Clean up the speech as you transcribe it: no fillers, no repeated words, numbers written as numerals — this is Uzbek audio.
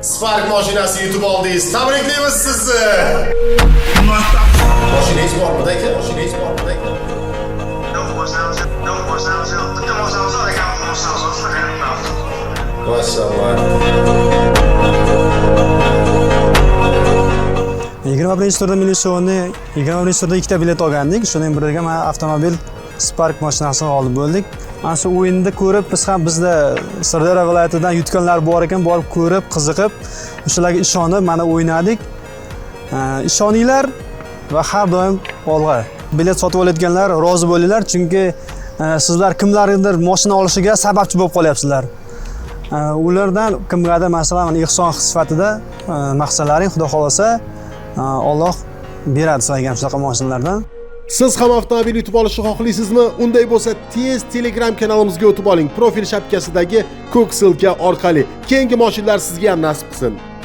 Spark mashinasi yutib oldingiz. Tabriklaymiz sizni. Mashinangiz bormidi, aka? Mashinangiz bormidi, aka? Yo'q, mashinamiz yo'q. Yo'q, mashinamiz yo'q. Bitta mashinamiz bor, akamning mashinasi bor, shunaqa. Mashalloh. 21-turda milliy shouni 21-turda ikkita bilet olgandik. Shuning biriga mana avtomobil Spark mashinasini olib bo'ldik. Mana shu o'yinni ko'rib, biz ham bizda Sirdaryo viloyatidan yutganlar bor ekan, borib ko'rib, qiziqib, o'shalarga ishonib mana o'ynadik. Ishoninglar va har doim olg'a. Bilet sotib olayotganlar rozi bo'linglar, chunki sizlar kimlarnidir mashina olishiga sababchi bo'lib qolyapsizlar. Ulardan kimgadir, masalan, mana ehson sifatida maqsadlaring, xudo xohlasa, Alloh beradi sizlarga ham shunaqa mashinalardan. Siz ham avtomobil yutib olishni xohlaysizmi? Unday bo'lsa, tez Telegram kanalimizga o'tib oling. Profil shapkasidagi ko'k ссылка orqali. Keyingi mashinalar sizga ham nasib qilsin.